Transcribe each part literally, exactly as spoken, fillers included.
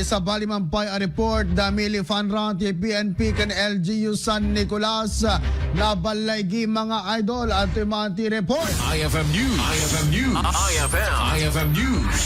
Sabali man pay a report, damili fun run ti P N P ken L G U San Nicolas. Naballaigi, mga idol, adtoy man ti report. I F M News. I F M News. I F M. I F M News.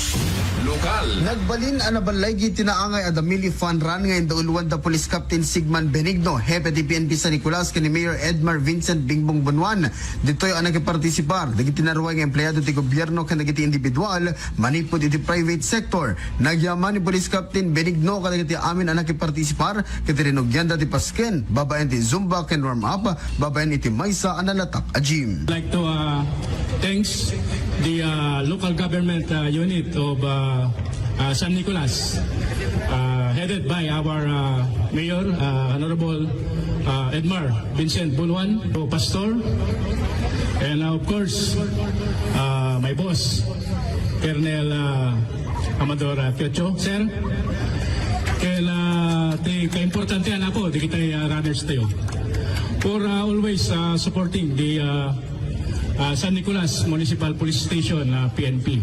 Lokal. Nagbalin a naballaigi ti naangay a damili fun run nga indauluan da Police Captain Sigman Benigno, hepe ti P N P San Nicolas, ken ni Mayor Edmar Vincent Bingbong Bonuan. Ditoy a nakipartisipar dagiti naruay nga empleyado ti gobyerno ken dagiti individual manipud iti private sector. Nagyaman ni Police Captain Benigno kadagiti amin a nakipartisipar ket rinugianda ti pasken babaen ti Zumba ken warm-up babaen iti maysa a nalatak a gym. Like to, uh, thanks the, uh, local government, uh, unit of, uh, uh, San Nicolas, uh, headed by our, uh, Mayor, uh, Honorable, uh, Edmar Vincent Bonuan, Pastor, and, uh, of course, uh, my boss, Colonel, uh, Amador, uh, Piocho, sir. Ken, uh, ti kaimportantean, apo, dagiti, uh, runners tayo for, uh, always, uh, supporting the, uh, uh, San Nicolas Municipal Police Station, uh, P N P.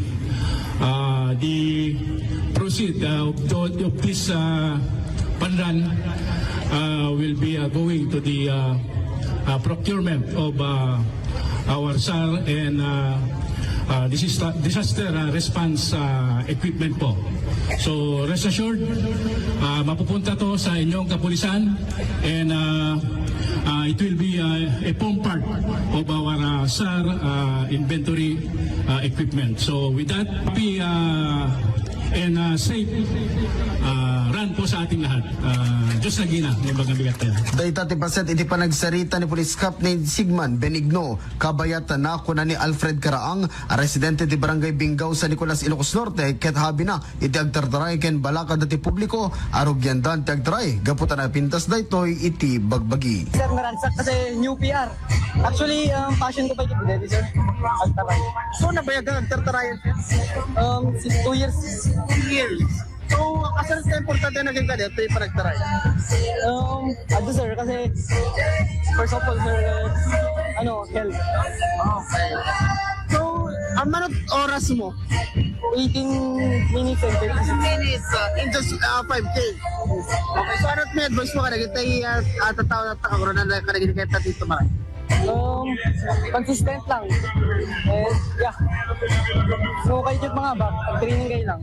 Uh, the proceed, uh, of, the, of this, uh, fun run, uh, will be, uh, going to the, uh, uh, procurement of, uh, our SAR and, uh, uh, disista-, disaster, uh, response, uh, equipment po. So, rest assured, uh, mapupunta to sa inyong kapulisan and, uh, uh, it will be, uh, a form part of our, uh, SAR, uh, inventory, uh, equipment. So, with that, happy, uh, and, uh, safe, uh, run po sa ating lahat. Uh, Diyos na gina, may mga bigat yan. Dayta ti paset iti panagsarita ni Police Captain Sigman Benigno. Kabayat na, kuna ni Alfred Karaang, a residente ti Barangay Binggao, San Nicolas, Ilocos Norte, ket habina iti agtartaray ken balakad ti publiko a rugiandan ti agtaray gapu ta napintas daytoy iti bagbagi. Sir, naransak kasi new P R. Actually, um, passion ko pa iti dede, sir. Agtaray. So, nabayag ka agtartarayan, sir? Um, si-, two years. Two years. So, asal ka importante na kayong kanya, ito yung panagtaray? Um, ado, sir, kasi first of all, sir, uh, ano, health. Okay. So, ang manot oras mo? Eighteen minutes and thirty-six. Minutes, uh, in just, uh, five K. Okay, so ano may advice mo ka naging tayo, uh, at ang tao na takagro na ka naging kahit natin tumaray? Um, consistent lang. And, yeah. So, kayo yung mga bak, training kayo lang.